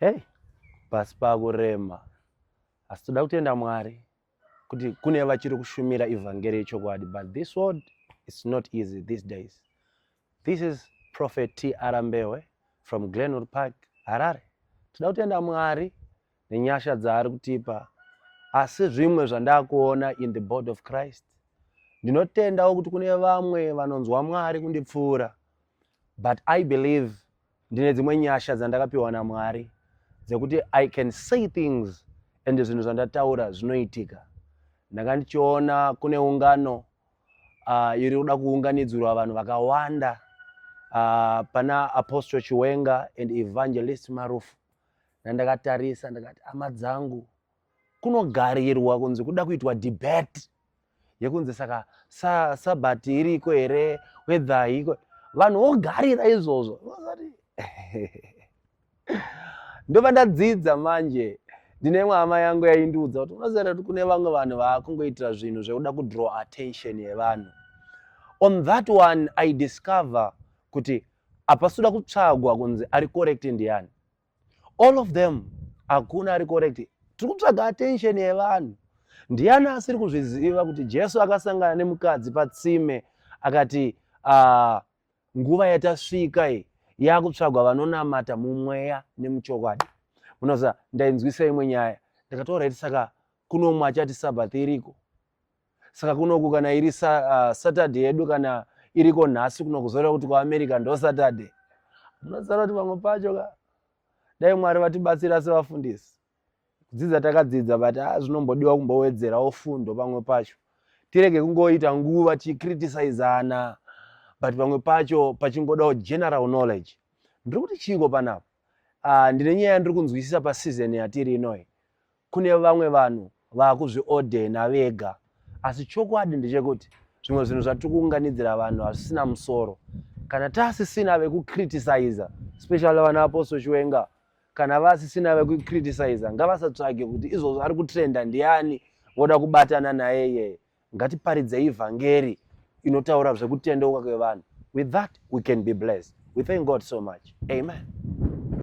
Hey, pasi pakurema, asi toda kutenda Mwari kuti kune vachiri kushumira ivhangeri yechokwadi, but this world is not easy these days. This is Prophet TR Mbewe from Glenwood Park, Harare. Toda kutenda Mwari nenyasha dzaari kutipa, asi zvimwe zvandakuona in the body of Christ, ndinotendawo kuti kune vamwe vanonzwa Mwari kundipfuura, but I believe ndine dzimwe nyasha dzandakapiwa naMwari dzekuti I can say things and zvinhu zvandataura zvinoitika. Ndanga ndichiona kune ungano iri kuda kuunganidzirwa vanhu vakawanda pana Apostle Chiwenga and Evangelist Marufu. Nandakatarisa ndakati, hama dzangu, kunogarirwa kunzi kuda kuitwa debate yekunzi saka Sabbath iriko here, whether iko, vanhu vogarira izvozvo. Ndobva ndadzidza manje. Ndine imwe hama yangu yaindiudza kuti unoziva kuti kune vamwe vanhu vaakungoitira zvinhu zvekuda kudraw attention yevanhu. On that one I discover kuti hapasi kutsvagwa kunzi ari correct ndiani. All of them, hakuna ari correct. Tiri kutsvaga attention yevanhu. Ndiani asiri kuzviziva kuti Jesu akasangana nemukadzi patsime akati, nguva yatasvika iyi yakutsvagwa vanonamata mumweya nemuchokwadi? Munoziva, ndainzwisa imwe nyaya, ndakataura iti saka kunomwe achati Sabbath iriko, saka kunoku kana iri Saturday yedu, kana iriko nhasi kuno, kuzoreva kuti kuAmerica ndo Saturday. Munoziva kuti pamwe pacho ka, dai Mwari vatibatsira sevafundisi. Kudzidza takadzidza, but zvinombodiwa kumbowedzerawo fundo pamwe pacho, tirege kungoita nguva tichikritisizana, but pamwe pacho pachingodawo general knowledge. Ndiri kuti chiko panapa? Ndine nyaya yandiri kunzwisisa paseason yatiri inoyi. Kune vamwe vanhu vaakuzviodhena vega, asi chokwadi ndechekuti zvimwe zvinhu zvatiri kuunganidzira vanhu hazvisina musoro. Kana tasisina vekukritisiza, especially vana Apostle Chiwenga, kana vasisina vekukritisiza, ngavasatsvage kuti izvozvo ari kutrenda ndiani, voda kubatana naye iyeye. Ngatiparidzei vhangeri inotaura zvekutendeuka kwevanhu. With that we can be blessed. We thank God so much. Amen.